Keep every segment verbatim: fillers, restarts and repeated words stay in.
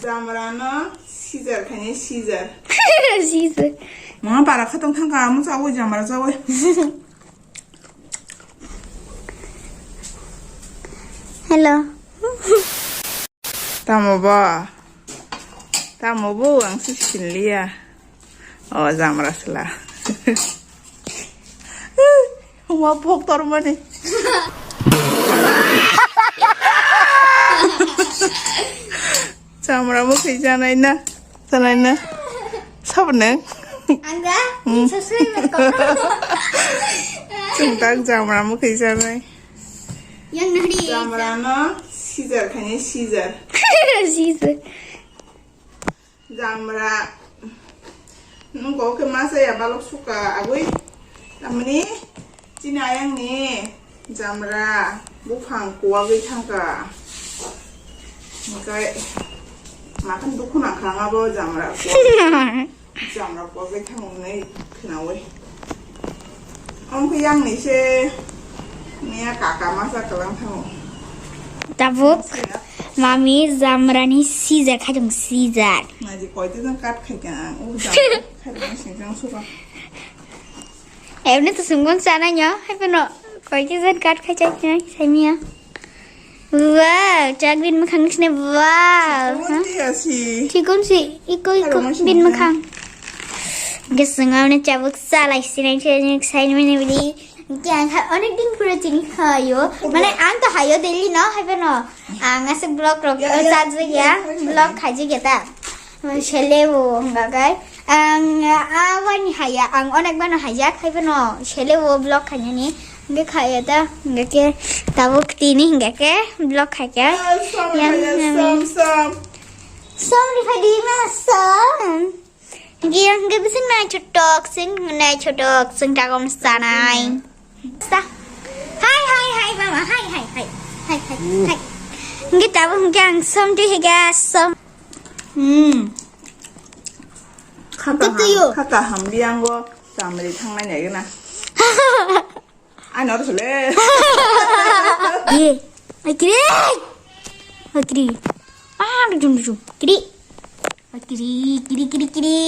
Jamra no sijar khaini sijar. Sijar. Mama para khatong thangka, amo chawi jamra chawi. Hello. Tamo bo? Tamo bo ang sik sinliya. O jamra sila. Uma pok tor mani. Jamra mukhi janai na. Janai na. Sabo neng. Angga, Hmm. Subscribe ko. Chwng tak jamra mukhi janai. Yang nahri. Jamra no sijar khaini sijar. Sijar. Jamra. Nung kok ke masa ya balok suka agui. Tamni chini ayang ni jamra buphang kuwagwi thangka. Hingkai makan dukhu nangkha abo jamra kuwa. Jamra kuwagwi thangwi khnawi. Omo khe yang ni se niya kaka masa kalang thango. Tabuk mami jamrani sijar khaijong sijar. Naji koite jang kat khai kha ang o jamra khaijong sing jang suka. Ebni to sungkon sana nyo, hai peno koite jang kat khai chai chai saimia. Wow, chakbin mwkhang sine wow. Chikon si asi. Chikon si, iko iko Aro masih bin bisa. Mwkhang. Gesung awne chabuk salai sinai chai sai mene bili. Kya kha onek din pura chini khayo. Mane ang to hayo daily no, hai peno. Ang asik vlog rok Ya, ya, sajak ya, ya, ya. Vlog khaijak ya ta. Sele bo hwnga kai. Ang awani haya, ang onek bano haya, khai bano sele bo vlog khainani. Hingke khaya ta, hingke ke tabuk tini hingke ke vlog khaikya. Ah, som Yang kaya, nami. Som, som. Som ri phadi ma som. Hingke yang hingke bising nai chotok, sing nai chotok, sing dagom sanai. Sa. Hai, hai, hai, mama, hai, hai, hai. Hai, hai, hai. Hingke tabuk hingke ang som ri higa som. Hmm. Khaka Itu ham, tuyo. Khaka ham biango chamri thangnai nai gana. Ano to sule. Ye. Ai kiri. Ai kiri. Ah, dujum dujum. Kiri. Ai kiri, kiri, kiri, kiri.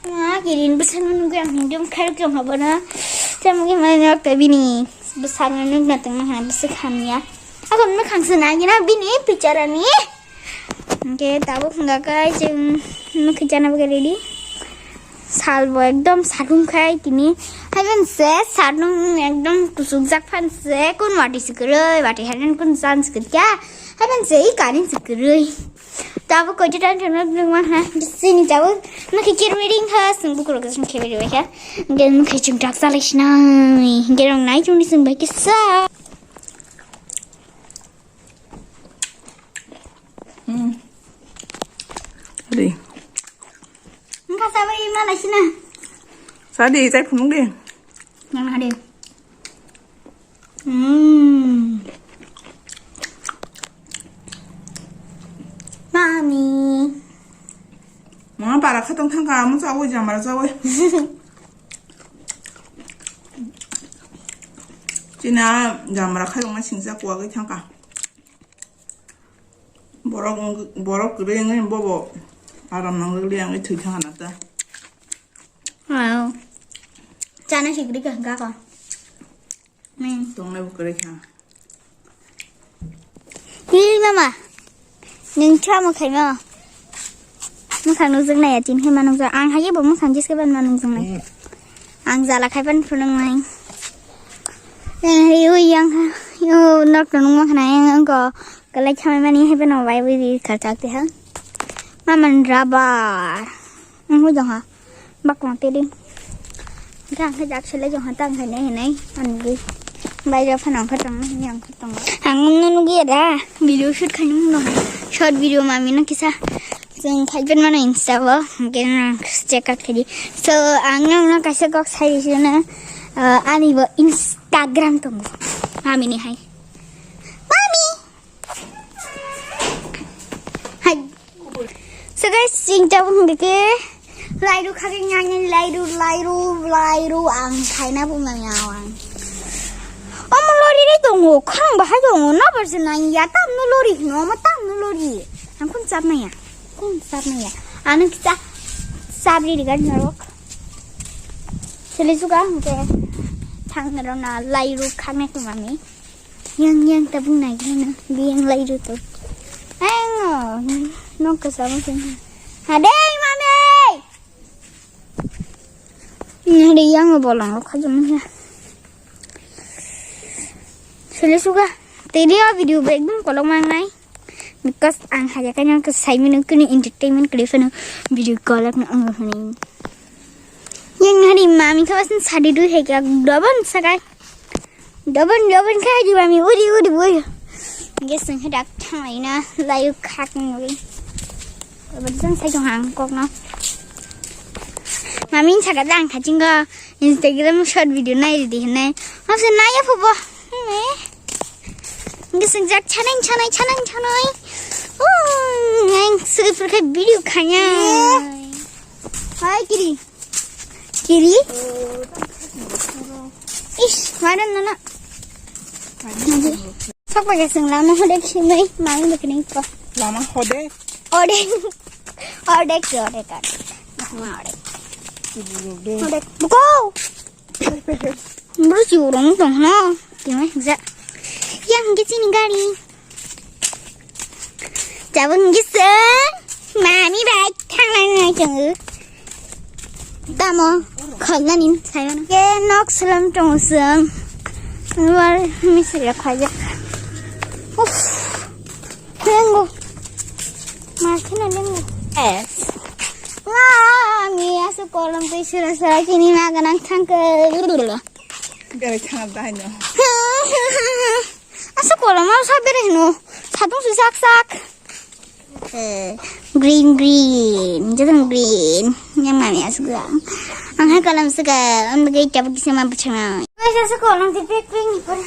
Ah, kiri, bwsano nugwi ang himdum khairok tong habo na. Tamo khe mai nok ta bini. Bwsano nugna tong na ha, bwswk hamya. Ako no khangsa na gina bini picture ani. Hingke tabuk hingka kai chwng nukhi chana bagwi ready. Sal bo ekdom sadung khai tini. Haiban se sadung ekdom kusuk jak phan se kun wati se kwrwi, wati haiban kun chan se kwrwi kya. Haiban se i kani se kwrwi. Tabuk koi jita jana jungma ha. Sini tabuk nukhi kir wedding ha, sing bukurok sing khe wedding ha. Hingke nukhi chwng tak salai sinai. Hingke rong nai chwng ni sing bai kisa. Hmm. Adi. Engka sabai mana sina? Sadi, cai phunuk di. Yang hadi. Hmm. Mami. Mama para khatong thangka, amo chawi jamra chawi. China jamra khailongma singsa kuwagwi thangka. Borok wng-, borok kwrwi wngwi bobo aram nangjakli ang thwi thangka nata. Wow. Chana sikri ka hwnkha ko. Hmm. Tongnai bo kwrwi kha. Hi mama. Nwng chama khaima. Mwkhang nukjak nai ya tin khe ma nukjak. Ang hai bo mwkhang jiske ban ma nukjak nai. Hmm. Ang jala khai ban phunuk nai. Yang hai ui yang ha. Yo nok nung ma khna yang ko. Kalai chamai mani hai ban bai ui di kha chak te ha. Maman rabar. Ang hu jong ha. Bakma tiri. Tang khe jak sele jong tang khe nei nei. Ang gui. Bai ja phan ang kha tong nei ang kha tong. Ang no nugi da. Video shoot khaini mung no. Short video mami no kisa. Jeng khai ben mano Insta bo. Gen check out khaidi. So ang no no kaisa kok sai di na. Ani bo Instagram tong. Mami ni hai. Mami. Hai. So guys, chwng tabuk hwnkhe khe lairu khagwi nyangnai, lairu, lairu, lairu ang khaina bumaya ang. Omo lori ri tongo, khang bahai tongo, nobar se nang ya, tamno lori hino, omo tamno lori. Ang khun chap maya. Sabni ya. Ano kita sabri digan norok. Sili suka hingke thang nero na lairu khakne kumami. Yang yang tabung nai gana biyang lairu to. Ayo, nok kasama sini. Hade mami. Nari yang bolong lo khajam ya. Sele suga. Tini o video ba ekdom kolok mangnai. Because ang haya kanya ke sai minu kini entertainment kri fano video kolok na ang hini. Yang hari mami kawasan sadi dui hai kya doban sakai. Doban doban kaya di mami uri uri bui. Guys, ang hadak thang lai na layu khak nuri. Doban sai jong hang kok na. Mami saka dang khajing go. Instagram short video nai di hinai. Masa nai ya phubo. Ngi singjak chanai chanai chanai chanai. Oh, ngai sigi purkhe video khanya. Hai kiri. Kiri. Ish, mana nana. Sok pakai sing lama hodek sini, mami begini kok. Lama hodek. Odek. Odek ya odek kan. Lama odek. Odek. Buko. Bro, si urung tong no. Kima hingsa. Yang ke sini gari. Jabang giseng. Mami bai thang lai nai chang. Tamo. Khol na nin sayo na. Ke nok selam tong seng. Luar misal ya khajak. Uff. Lengo. Makin lengo. Es. Wah, mi asu kolom tu sura sura kini na ganang thang ke. Gari khana dai no. Asa kolom aro sa bere hino. Satung si sak sak. Eh, green green, jadang green. Yang mami asa gua. Ang hai kolom saka, ang bagai tabuk kisa ma bachang na. Guys, asa kolom ti pek pek ni pore.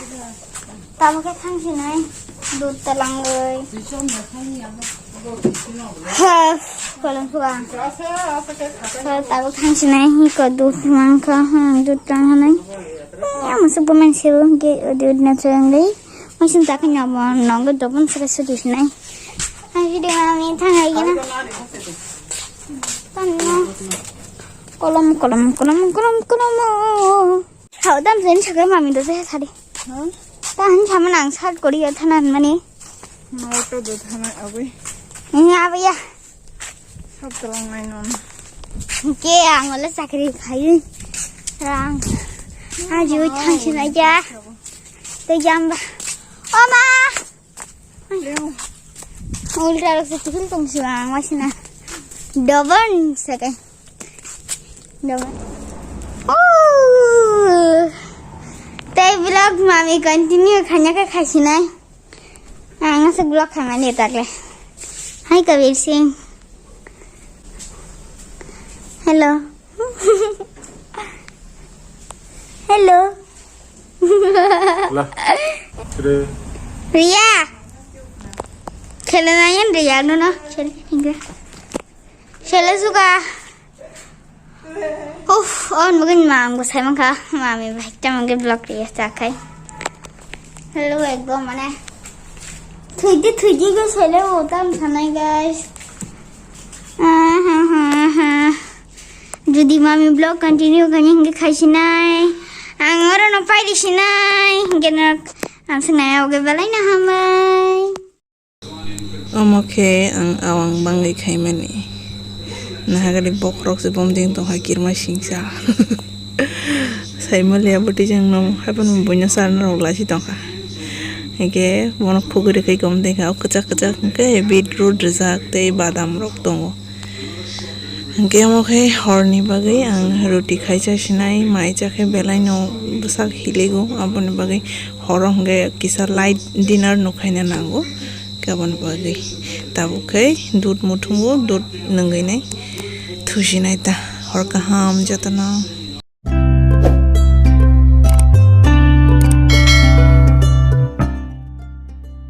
Tabuk ke thang si nai. Dut talang oi. Ha, kolom suka. Sa tabuk thang si nai hi ko dut mang ka ha dut tang ha nai. Ya masuk pemain sewa ke dut na chang dei. Masuk tak nya mo nong ke dobon suka sudu si nai. Hai video mami thang hai gina. Tan no. Kolom kolom kolom kolom kolom. Hau dam sen chakra mami do se sari. Hmm? Ta han sama nang sat kori ya thanan mani. Mau to do thana abui. Ini apa ya? Sab talang nai non. Ke ang wala chakri khai. Rang. Aji ui thang sin aja. Te jamba. Oma. Leo. Ulta rok se tuhil tong si bang wasina. Dobon se kai. Dong. Oh. Tei vlog mami continue khanya khe khaisinai. Ang aswk vlog khaimani takle. Hi Kabir Singh. Hello. Hello. La. Re. Ria. Khela na yan Ria no no. Chale inga. Chale suka. Uff, on mungkin mang bo sai mangka, mami bai ta mungkin vlog dia sakai. Hello, ekdom mane. Thuidi thuidi ke sele o tam sanai guys. Aha, aha, aha. Jodi mami vlog continue kani hingke khai sinai. Ang oro no pai di sinai. Hingke no ang sinai oge belai na hambai. Omo khe ang awang bangwi khaimani. Nahagani bokhorok se bomding tongkha kirma singsa. Saimaliya bwtwi jang no haiphano buino charna rok lasi tongkha. Hingke bono phugwi rwkhe gom tongkha o kwchak kwchak hingke beetroot rijak tei badam rok tongo. Hingke omo khe horni bagwi ang roti khai chasinai, mai chakhe belai no bwsak hiligo, aboni bagwi horo hingke kisa light dinner no khaina nango. Aboni bagwi tabuk khe dud muthungo, dud nwngwi nai thusinai ta hor kaham jotono.